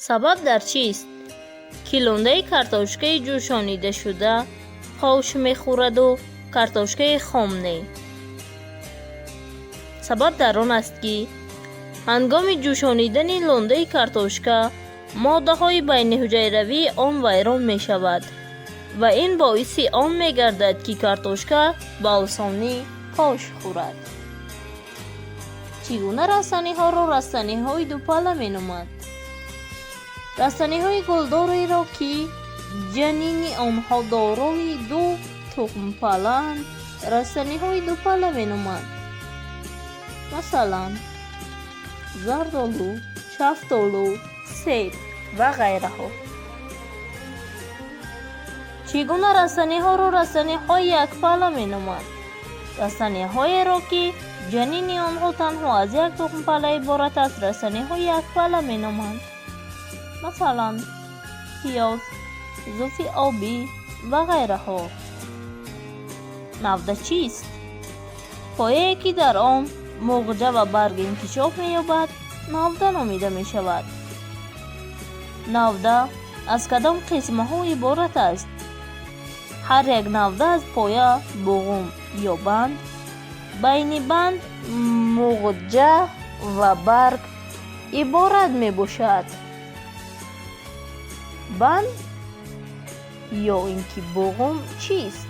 Сабаб дар чист, ки лондаи картошкаи ҷӯшонидашуда пош мехӯраду картошкаи хом не? Сабаб дар он аст, ки ҳангоми ҷӯшонидани лондаи картошка моддаҳои байниҳуҷайравии он вайрон мешавад ва ин боиси он мегардад, ки картошка ба осонӣ пош хӯрад. Чӣ гуна растаниҳоро растаниҳои дупалла меноманд? Растаниҳои гулдореро, ки ҷанини онҳо дорои ду тухмпаллаанд, растаниҳои дупалла меноманд. Масалан, зардолу, шафтолу, себ ва ғайраҳо. Чӣ гуна растаниҳоро растаниҳои якпалла меноманд? Растаниҳоеро, ки ҷанини онҳо танҳо аз як тухмпалла иборат аст, растаниҳои якпалла меноманд. Масалан, пиёз, зуфи обӣ ва ғайраҳо. Навда чист? Пояе, ки дар он муғҷа ва барг инкишоф меёбад, навда номида мешавад. Навда аз кадом қисмҳо иборат аст? Ҳар як навда аз поя, буғум ё банд, байни банд, муғҷа ва барг иборат мебошад. Банд ё ин ки буғум чист?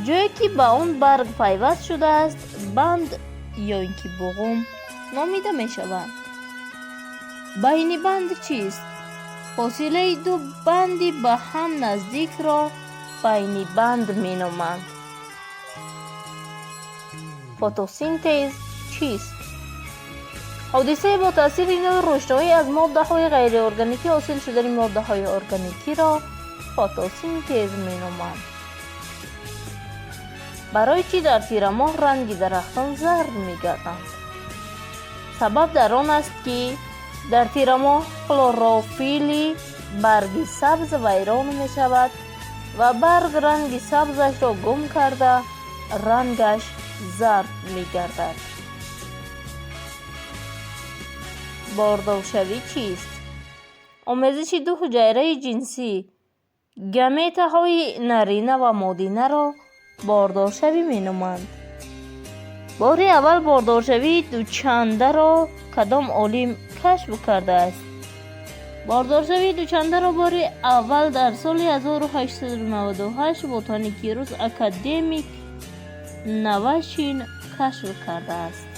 Ҷое, ки ба он барг пайваст шудааст, банд ё ин ки буғум номида мешаванд. Байни банд чист? Фосилаи ду банди ба ҳам наздикро байни банд меноманд. Фотосинтез чист? Ҳодисае бо таъсири нури рӯшноӣ аз моддаҳои ғайриорганикӣ ҳосил шудани моддаҳои органикиро фотосинтез меноманд. Барои чӣ дар тирамоҳ ранги дарахтон зард мегарданд? Сабаб дар он аст, ки дар тирамоҳ хлорофилли барги сабз вайрон мешавад ва барг ранги сабзашро гум карда, рангаш зард мегардад. Бордоршавӣ чист? Омезиши ду ҳуҷайраи ҷинсӣ, гаметаҳои нарина ва модинаро бордоршавӣ меноманд. Бори аввал бордоршавии дучандаро кадом олим кашф кардааст? Бордоршавии дучандаро бори аввал дар соли 1898 ботаники рус, академик Навашин кашф кардааст.